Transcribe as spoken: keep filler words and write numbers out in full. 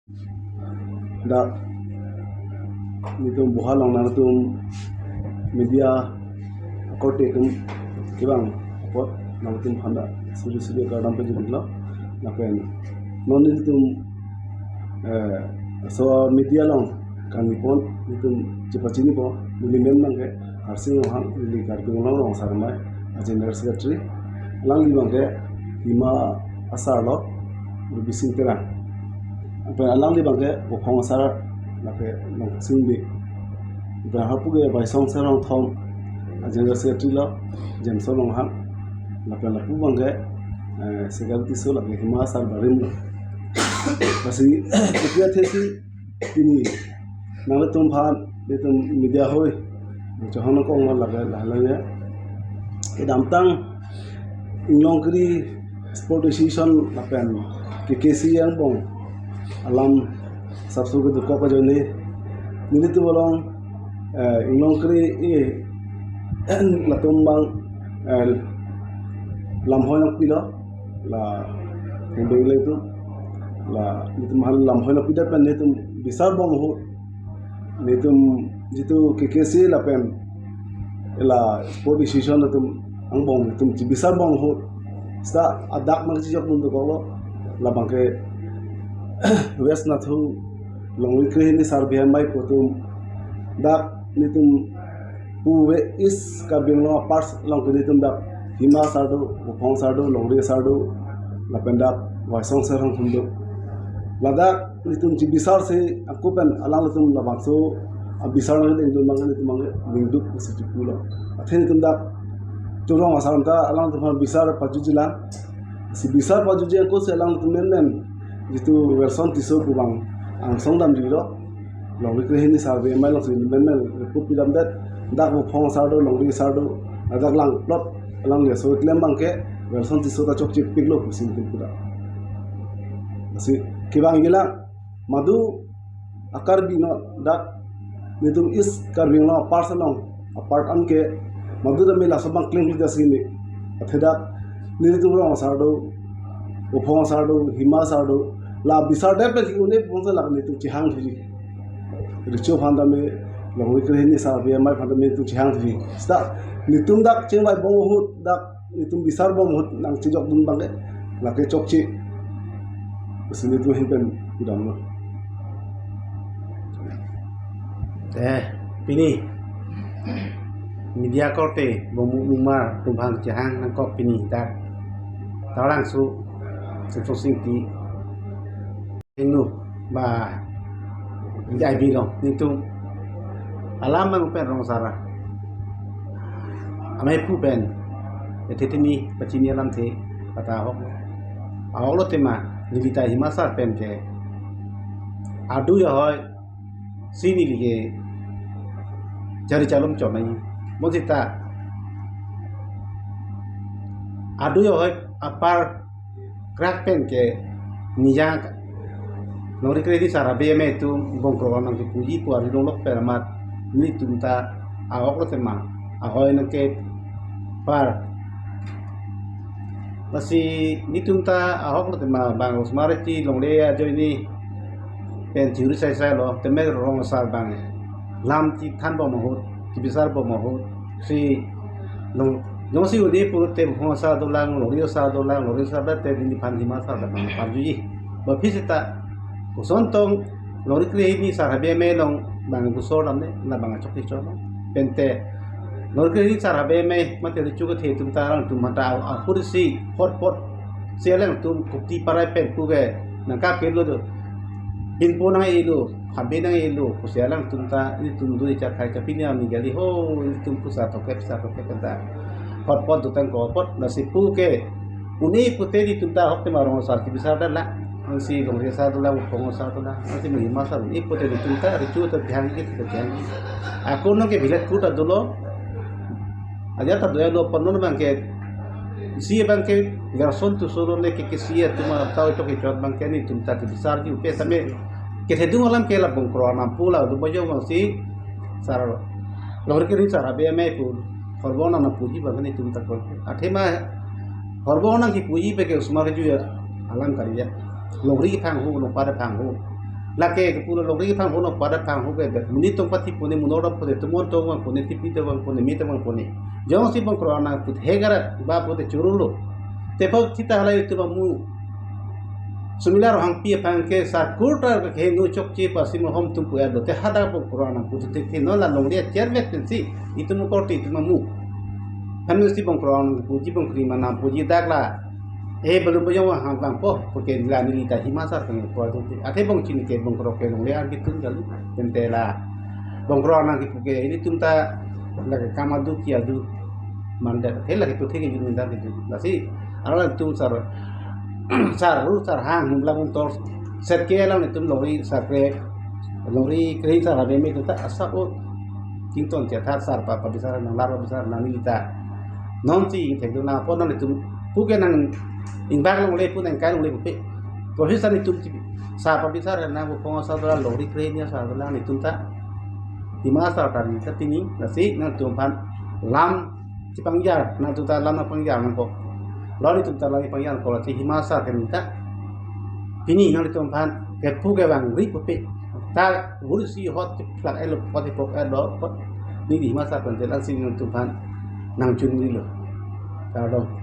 Dak nelitum buha along nangtum media akorte atum kevang apot nangtum aphan ta suri suri kardom pajutlo. Lapen non nelitum, eh, laso media along kangni pon nelitum chepachinipo, neli men abangke Harsing Ronghang, neli Karbi Anglong Rong Asar Amei a-General Secretary. Alangli abangke Hima Asar lo, Rubi Sing Terang. Lapen alangli abangke Buphong Asar, lapen Longsing Bey. Lapen hapu ke Baisong Serong Thom, a-General Secretary lo, Jameson Ronghang. Lapen lapu abangke, eh, Secretary Tisso, lapen Hima Asar barim lo. Lasi, ketia thesi pini nangtum aphan, nelitum media ahoi chohang nangkok ma lake lahalang ya. Kedamtang Inglongkiri Sport Association lapen K K C angbong alam sapso kedokok ajoine nelitum along, eh, Inglongkiri, eh, latum abang, eh, lamhoi nangpilo, la hindeng le tu, la nelitum aphan lamhoi nangpidet pen nelitum bisar bom ahut, nelitum jitu K K C lapen la Sport Association atum angbong nelitum chibisar bom ahut, seta adak nangchijokdun dokoklo, labangke West Nathu Longri Krehini Asar Abeyamei pu atum, dak nelitum puve East Karbi Anglong apart along ke nelitum dak Hima Asar do, Buphong Asar do, Longri Asar do, lapen dak Baisong Serong Thom do. Ladak nelitum chibisarsi ako pen alanglitum labangso abisar nangdengdun abang nelitum abang ningduk pusi chipulo. Athe nelitum dak Chorong Asar ta alangtum aphan bisar pajutjilang. Si bisar pajutji ako si alangtum menmen jitu Welson Tisso pu abang angsong damjilo. Longri Krehini Asar Abeyamei alongsi menmen report pidamdet. Dak Buphong Asar do, Longri Asar do, ladak langplot alangli aso keklem abangke Welson Tisso ta chokchepiklo pusi nelitum pudak. Lasi kevangjilang, madu a-Karbi non dak nelitum East Karbi Anglong apart along, apart anke madu tame laso abang klem klem jasi ni. Athe dak nelitum Rong Asar do, Buphong Asar do, Hima Asar do, la bisar det pen ki-un-e pu abangsi lake nelitum chehang thuji. Recho aphan tame, Longri Krehini Asar Abeyamei aphan tame nelitum chehang thuji. Seta nelitum dak chingvai bom ahut, dak nelitum bisar bom ahut nangchijokdun abangke lake chokche pusi nelitum ahin pen pudamlo. Eh, pini media akorte Bongmu Mungmar atum aphan chehang nangkok pini dak Taralangso Semsonsing Ingti, Ingnu ba I B along nelitum alam abang pen Rong Asar Amei pu pen ethe tini pachini alamthe kata ahok. Ahoklo tema neli ta Hima Asar pen ke adu ahoi si neli ke jari chalom chonai. Bonsita adu ahoi apar krak pen ke nijang Longri Krehini Asar Abeyamei atum bongkrok nangkepuji pu ari longlok pen amat nelitum ta ahoklo tema ahoi nangkepar. Lasi nelitum ta ahoklo tema bang osomar ti longle ajoine pen theory sai sai lo, tame Rong Asar abang lam chethan bom ahut, chibisar bom ahut, si long, jongsi un-e pulote Buphong Asar dolang, Longri Asar dolang, Longri Asar dote neliphan Hima Asar dolang, pharjuji. Ba aphi seta koson tong Longri Krehini Asar Abeyamei along bang kusor lam ne, labang achok kichor lam. Pente Longri Krehini Asar Abeyamei mate recho kethe atum ta alangtum mata ahur si hotpot si alangtum kupti parai pen pu ke nangkap kelo do. Pinpo nang-elo, habe nang-elo, pusi alangtum ta, nelitum do icha khai cha pini ami gali ho, nelitum pusa toke, pusa toke kenta. Hotpot dotang ko hotpot, lasi pu ke, un-e pute nelitum ta ahok tema Rong Asar kibisar dolang, ansi Longri Asar dolang, Buphong Asar dolang, ansi Hima Asar, un-e pute nelitum ta, recho ta bihang ikit ta bihang. Ako nangke bilet kuta dolo, aja ta doya lo pon non abangke, isi abangke Welson Tisso lo ne K K C atum ta oi tok kechot abangke nelitum ta kibisarji upe tame. Kethedung alam ke la bongkrok nangpu la do bojo abangsi sar Longri Krehini Asar Abeyamei pu horbong nangpuji abangke nelitum ta ko. Athema horbong nangkipuji pen ke osomar ju ya alam kali ya. Longri phang ho, longpar phang ho. Lake kepu lo longri kethang hono pada thang ho ke bet. Monit tong pathi pone, monor dam pone, tomon tong vang pone, tipi tong vang pone, me tong vang pone. Jongsi Bongkro Arnam put hegarat ba pute chorolo. Tepok thita halai itum amu. Sumila Rohangpi aphan ke sakur tar ke no chokche pasi mo hom tum pu ado. Te hadak Bongkro Arnam put te te no la longri a chair vet pensi. Itum korte itum amu. Hansi Bongkro Arnam puji Bongkri manam puji dak la. Eh, belum punya wah hang bang po, puke la neli ta Hima Sar kami po tu. Athe Bongchini ke Bongkro ke longri arki tum kalu. Pente la Bongkro Arnam ke puke ilitum ta lake kam adu ki adu. Mandat, he lake tu theke jun minta ke jun. Lasi, ala tum sar, sar ru sar hang humla bung tor. Set ke lang tum longri sar kre, longri kre sar habe me tu ta asap o. Tington chethat sar pa pabisar nang lar pabisar nang neli ta. Non si ingthek do na po nang itum puke nang ingbak longle pu nang kai longle pupe. Professor itum si sa pabisar nang bu pong sa dola longri kre ni sa dola itum ta. Hima Sar ta ni ta pini lasi nangtum aphan lam si pangjar nangtum ta lam nang pangjar nangkok. Lor itum ta lam pangjar nangkok lasi Hima Sar ke ni ta. Pini nangtum aphan kepu kevangri pupe. Ta vur si hot plak elo pot ipok elo pot. Neli Hima Sar pen telan si nangtum aphan nangchunri lo. Kardom.